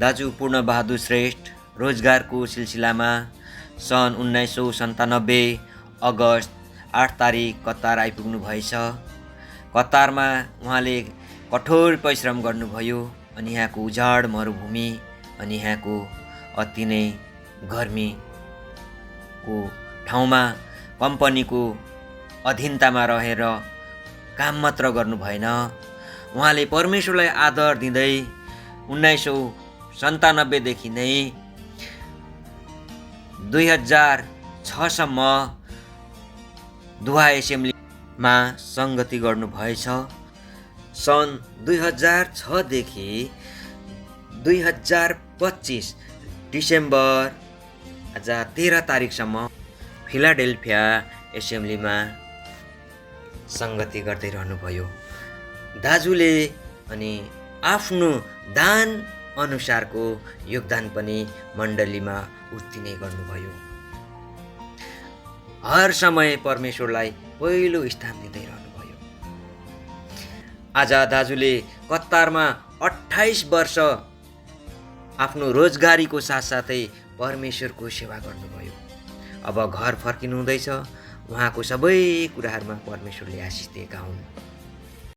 दाजु पूर्णबहादुर श्रेष्ठ रोजगारको सिलसिलामा सन् 1997 अगस्त 8 तारिक कतार आइपुग्नु भएछ। कतारमा उहाँले कठोर परिश्रम गर्नुभयो अनि यहाँको उजाड मरुभूमि अनि यहाँको अति नै गर्मीको ठाउँमा कम्पनीको अधीनतामा रहेर काम मात्र गर्नु भएन। उहाँले परमेश्वरलाई आदर दिँदै 1997 देखि नै 2006 सम्म दुहा एसेम्ब्लीमा सङ्गति गर्नुभएछ। सन् 2006 देखि 2025 डिसेम्बर 13 तारिकसम्म फिलाडेल्फिया एसेम्ब्लीमा सङ्गति गर्दै रहनुभयो। दाजुले अनि आफ्नो दान अनुसारको योगदान पनि मण्डलीमा उत्तिनै गर्नुभयो। हर समय परमेश्वरलाई पहिलो स्थान दिँदै रहनुभयो। आज दाजुले कतारमा 28 वर्ष आफ्नो रोजगारीको साथसाथै परमेश्वरको सेवा गर्नुभयो। अब घर फर्किनु हुँदैछ। उहाँको सबै कुराहरूमा परमेश्वरले आशिष दिएका हुन्।